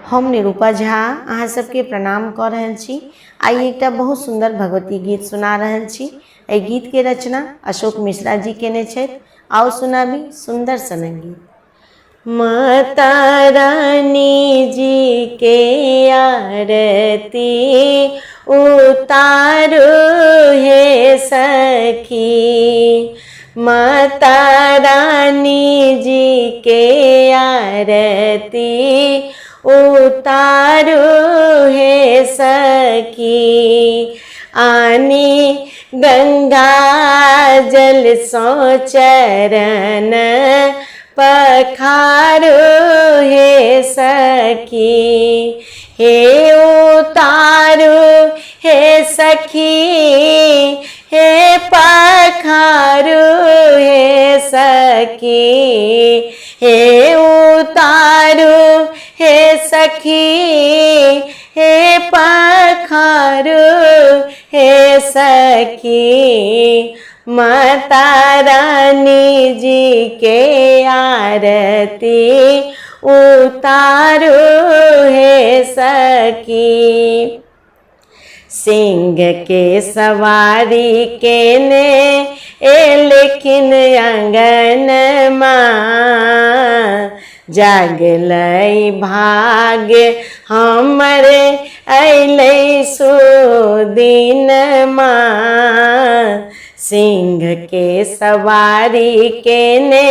हम निरूपा झा अहाँ सबके प्रणाम कऽ रहल छी। आइ एकटा बहुत सुन्दर भगवती गीत सुना रहल छी। एहि गीतके रचना अशोक मिश्रा जी केने छथि। आउ सुनाबी सुन्दर सनक गीत। माता रानी जी के आरती उतारू हे सखी, माता रानी जी के आरती उतारू हे सखी। आनी गंगा जल सो चरण पखारू हे सखी, हे उतारू हे सखी, हे पखारू हे सखी, हे उतारू हे सखी, हे पखारू हे सखी। माता रानी जी के आरती उतारू हे सखी। सिंह के सवारी केने एलखिन अंगन माँ, जागलै भाग हमर अयलै सुदिन माँ। सिंह के सवारी केने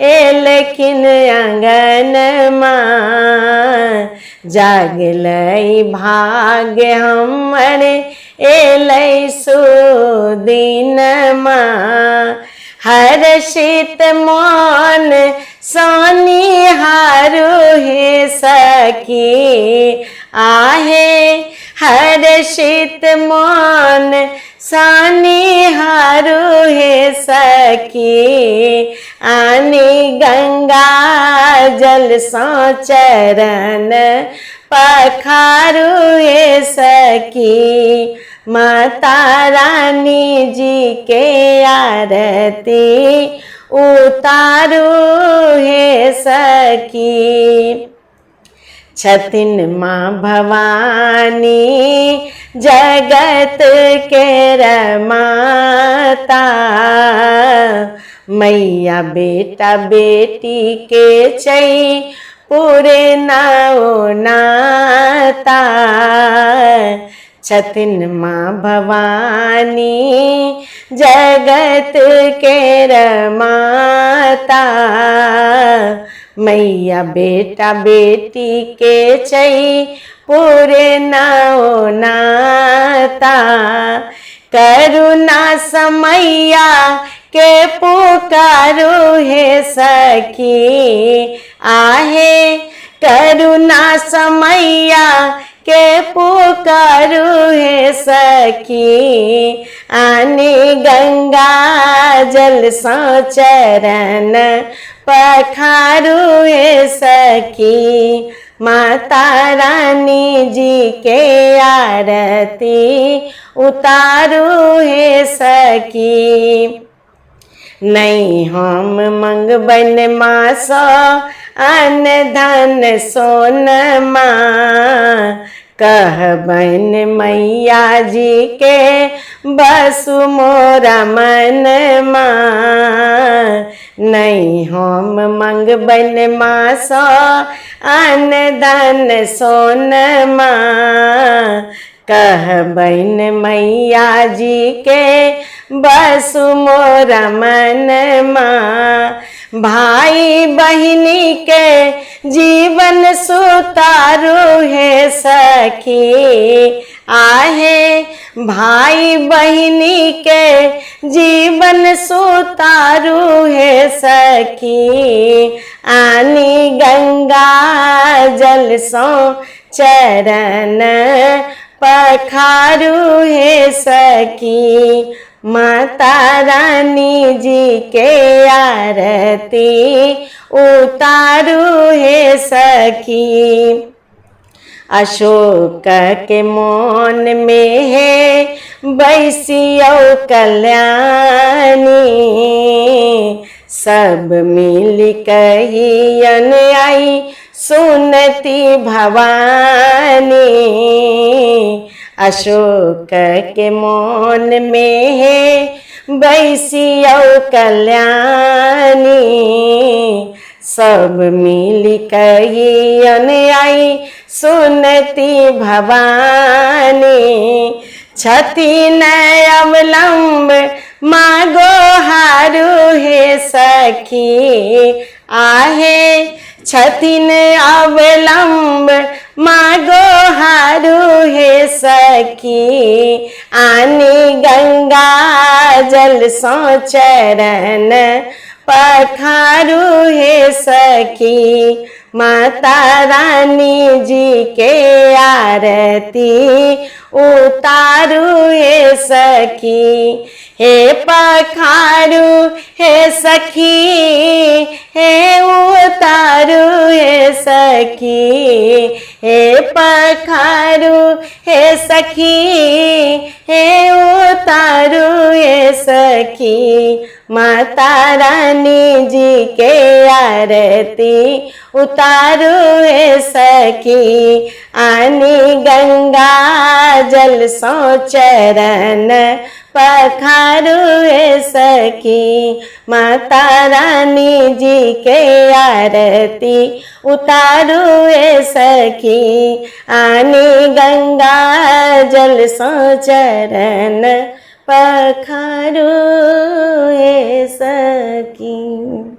एलखिन अंगन माँ, जागलै भाग हमर एलै सुदिन माँ। हर्षित मन सोनिहारू हे सखी, आहे हर्षित मन सोनिहारू हे सखी। आनी गंगा जल सो चरण पखारू हे सखी, माता रानी जी के आरती उतारू हे सखी। छथिन माँ भवानी जगत के रमाता, मैया बेटा बेटी के छै पूरे नाओ नाता। छथिन माँ भवानी जगत के रमाता, मैया बेटा बेटी के छै पूरे नाओ नाता। करुणा समैया के पुकारू हे सखी, आहे करुणा समैया के पुकारू हे सखी। आनी गंगा जल सो चरण पखारू हे सखी, माता रानी जी के आरती उतारू हे सखी। नहीं हम मंगबन माँ सो अन्न धन सोनमा, कहबन मैया जी के बसु मोरा मनमा। नहीं हम मंगबन माँ सो अन्न धन सोनमा, कहबन मैया जी के बसु मोरा मनमा। भाई बहिनी के जीवन सुतारू हे सखी, आहे भाई बहिनी के जीवन सुतारू हे सखी। आनी गंगा जल सो चरण पखारू हे सखी, माता रानी जी के आरती उतारू हे सखी। अशोक के मोन में है बैसियो कल्याणी, सब मिल कहियन आई सुनती भवानी। अशोक के मोन में हे बैसियौ कल्याणी। सब मिल कहियन आई सुनती भवानी। छथिन अवलंब मागो हारू हे सखी। आहे छथिन अवलंब मागो हारू हे सखी। आनी गंगा जल सो चरण पखारू हे सखी। माता रानी जी के आरती उतारू हे सखी। हे पखारू हे सखी, हे उतारू हे सखी। हे पखारू हे सखी, हे उतारू हे सखी। माता रानी जी के आरती उतारू हे सखी। आनी गंगा जल सो चरण पखारू हे सखी। माता रानी जी के आरती उतारू हे सखी। आनी गंगा जल सो चरण पखारू हे सखी।